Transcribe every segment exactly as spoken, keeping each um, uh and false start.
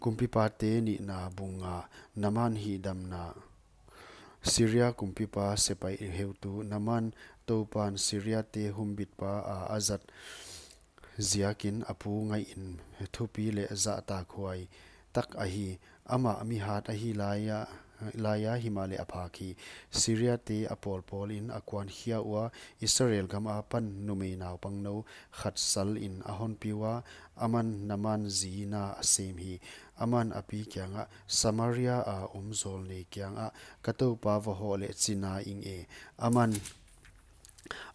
Kumpipate nihna bung nga. Naman hihdamna. Syria kumpipa sepaih heutu Naman, Toupan Syriate humbitpa a a zat ziakin a pu ngaihin thupi leh zahtakhuai tak ahi. Amah mihat ahi laia, laia himahleh a phak hi. Syriate a pawlpawlin a kuankhia ua, Israel gam apan numei naupangnou khat salin a honpi ua, aman Naman zi na a sem hi. Aman a pi kiangah, Samaria a om zawlnei kiangah, ka toupa va hoh leh chi na ing e. Aman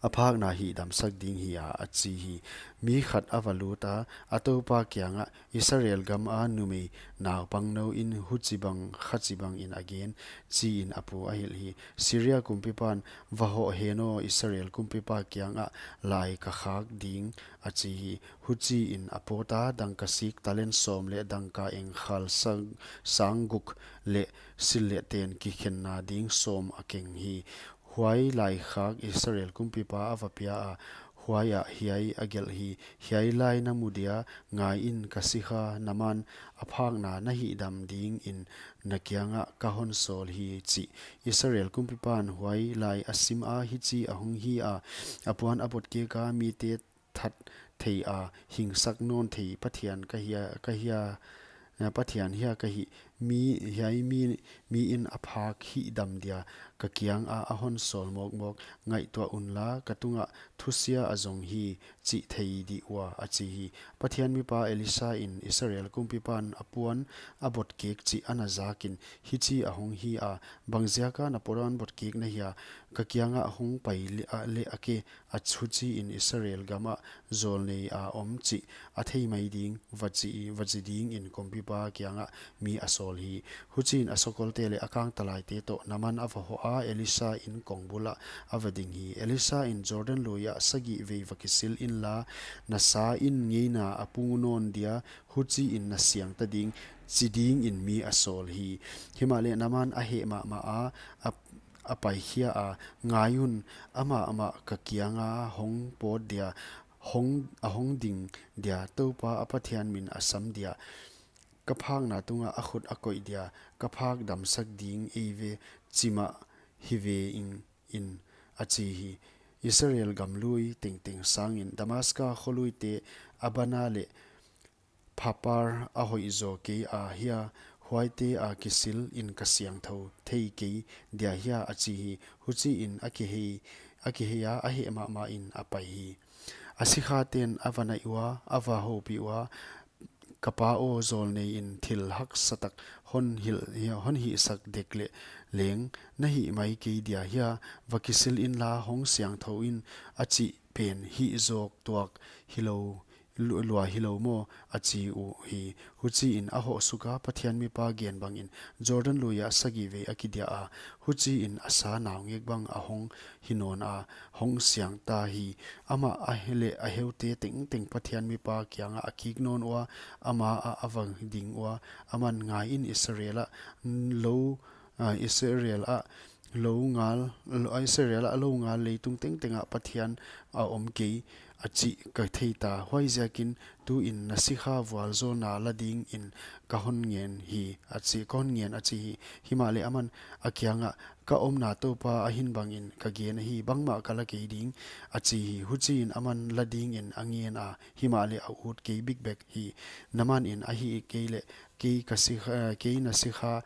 a phakna hihdamsak ding hi a, a chi hi. Mi khat a va lut a, a toupa kiangah, Israel gam a numei naupangnou in huchibang khachibangin a gen, chiin a pu a hilh hi. Syria kumpipan, va hoh hen aw, Israel kumpipa kiangah lai ka khak ding, a chi hi. Huchiin a pawt a, dangka sik talent sawm leh dangka engkhal sang, sang guk leh sil leh ten kikhenna ding sawm a keng hi. Huai lai khak Israel kumpipa a va pia a, huaiah hiai a gelh hi. Hiai lai na mu dia, ngaiin, ka sikha Naman a phakna na hihdam dingin na kiangah ka hon sawl hi, chih Israel kumpipan huai lai a sim a, hichi a hong hi a, a puan a bot kek a, mite that thei a, hingsak nawn thei Pathian ka hia, ka hia, eh, Pathian hia ka hi, mi, hiai mi, mi in a phak hihdam dia, ka kiangah a hon sawl mawkmawk, ngaihtuah unla, ka tungah thusia a zong hi, chih thei dih ua, a chi hi. Pathian mipa Elisa in Israel kumpipan a puan a bot kek chih a na zakin, hichi a hong hi a, bangziaka na puan bot kek na hia, ka kiangah hong pai leh a, leh a ke, a, huchiin Israel gamah zawlnei a om chih a thei mai ding, va chi, va chi dingin kumpipa kiangah mi a sawl hi. Huchiin a sakolte leh a kangtalaite toh Naman a va hoh a, Elisa in kong bulah a va ding hi. Elisa in, Jordan luiah sagih vei va kisil inla, na sa in ngeina a pung nawn dia, huchiin na siang ta ding, chi dingin mi a sawl hi. Himahleh Naman a heh mahmah a, a, a paikhia a, ngai un, amah amah ka kianga hong pawt dia, hong, a hong ding dia, Toupa a Pathian min a sam dia, ka phakna tungah a khut a koih dia, ka phak damsak ding eive, chi mah hi ve ing in, a chi hi. Israel gam lui tengteng sangin Damaska kholuite Abana leh Pharpar a hoih zaw kei a hia, huaite a kisil in ka siangthou thei kei dia hia, a chi hi. Huchiin a kihei, a kihei a, a heh mahmah in a pai hi. A sikhaten a va naih ua, a va houpih ua, ka pa aw, zawlnei in thil haksa tak hon hilh, hon hihsak dek leh leng na hih mai kei dia hia, va kisil inla hong siangthou in, a chih pen hih zawk tuak hilou, lu-, lua hilou maw, a chi uhi. Huchiin a hoh suk a, Pathian mipa gen bangin Jordan luiah sagih vei a kidiah a, huchiin a sa naungek bang a hong hi nawn a, hong siang ta hi. Amah a he-, leh a heute tengteng Pathian mipa kiangah a kik nawn ua, ama ah a va ding ua, aman, ngai in, Israel ah lou, ah, Israel ah lou ngal, lo-, Israel ah lou ngal leitung tengtengah Pathian a om kei, a chih ka thei ta. Huaiziakin tuin na sikha vualzawlna la dingin ka hon ngen hi, a chi, ka hon ngen, a chi hi. Himahleh aman a kiangah, ka omna Toupa ahin bangin ka gen ahi, bangmah ka la kei ding, a chi hi. Huchiin aman la dingin a ngen a, himahleh a ut kei bikbek hi. Naman in a hih kei leh kei ka sikha, eh, kei na sikha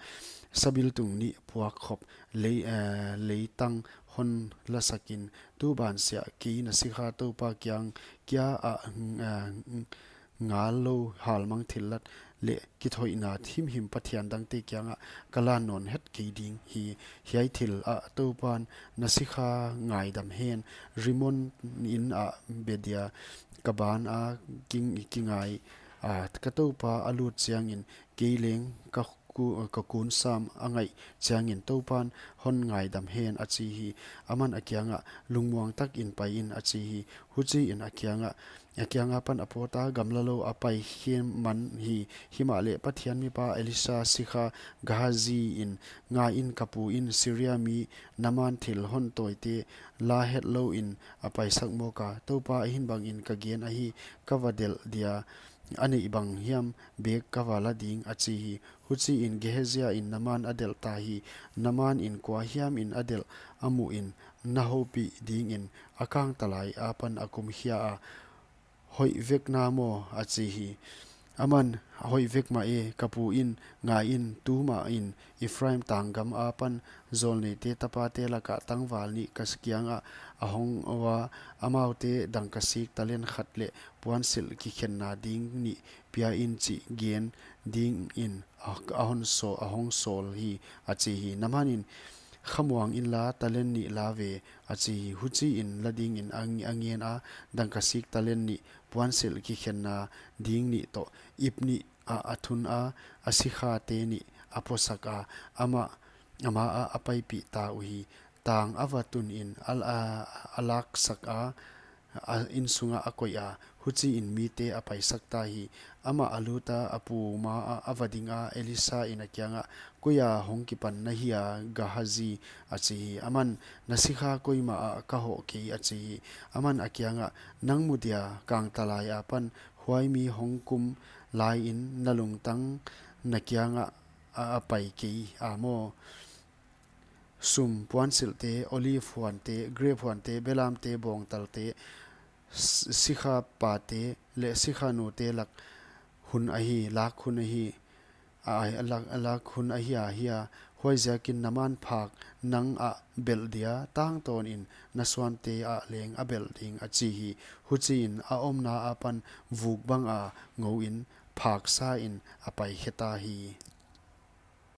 sabiltung nih puak khop lei, eh, leitang hon lasak in, tu bansiah kei na sikha Toupa kiang kia ah, eh, ngal lou halmang thillat leh kithoihna himhim pathian dangte kiangah ka lan nawn het kei ding hi. Hiai thil ah Toupan na sikha ngaidam hen, Rimon in ah be dia ka ban a king, kingai a, ka Toupa a lut chiangin kei leng ka ku-, ka kun sam a ngaih chiangin Toupan hon ngaidam hen, a chi hi. Aman a kiangah, lungmuang takin pai in, a chi hi. Huchiin a kiangah, a kiang apan a pawt a, gamla lou a pai khin man hi. Himahleh Pathian mipa Elisa sikha Gehazi in, ngai in, ka pu in Syria mi Naman thil hon tawite la het louin a paisak mawk a, Toupa ahin bangin ka gen ahi, ka va delh dia, a neih bang hiam bek ka va la ding, a chi hi. Huchiin Gehazi in Naaman a delhta hi. Naaman in kuahiam in a delh a muhin, na houpih dingin a kangtalai akipan a kumkhia a, hoih vek na maw, a chi hi. Aman, hoih vek mah e, ka pu in, ngaiin, tumahin Ephraim tanggam akipan zawlneite tapate lakah tangval nih ka kiangah a hong ua, amaute dangkasik talent khat leh puansilh kikhenna ding nih pia in chih gen dingin a, a hon sawl, a hong sawl hi, a chi hi. Naaman in, khamuang inla, talent nih la ve, a chi hi. Huchiin la dingin a, a ngen a, dangkasik talent nih, puansilh kikhenna ding nih toh, ip nih ah a thun a, a sikhate nih a puasak a, amah, ama ah a paipih ta uhi. Tang a va tunin a, a, a laksak a, a innsungah a koih a, huchiin mite a paisak ta hi. Amah a lut a, a pu ma ah a va ding a, Elisa in a kiangah, koi a hong kipan na hia, Gehazi, a chi hi. Aman, na sikha koi mah ah ka hoh kei, a chi hi. Aman a kiangah, nang mu dia kangtalai akipan huai mi hong kum laiin na lungtang na kiangah a, a pai kei a maw? Sum, puansilhte, olive huante, grep huante, belamte, bawngtalte, s-, sikhapate leh sikhanute lak hun ahi, lak hun ahi, a, a lak, a lak hun ahi a hia, huaiziakin Naaman phak nang ah belh dia, tangtawnin na suante ah leng a belh ding, a chi hi. Huchiin a omna akipan vuk banga ngouin phaksain a paikhe ta hi.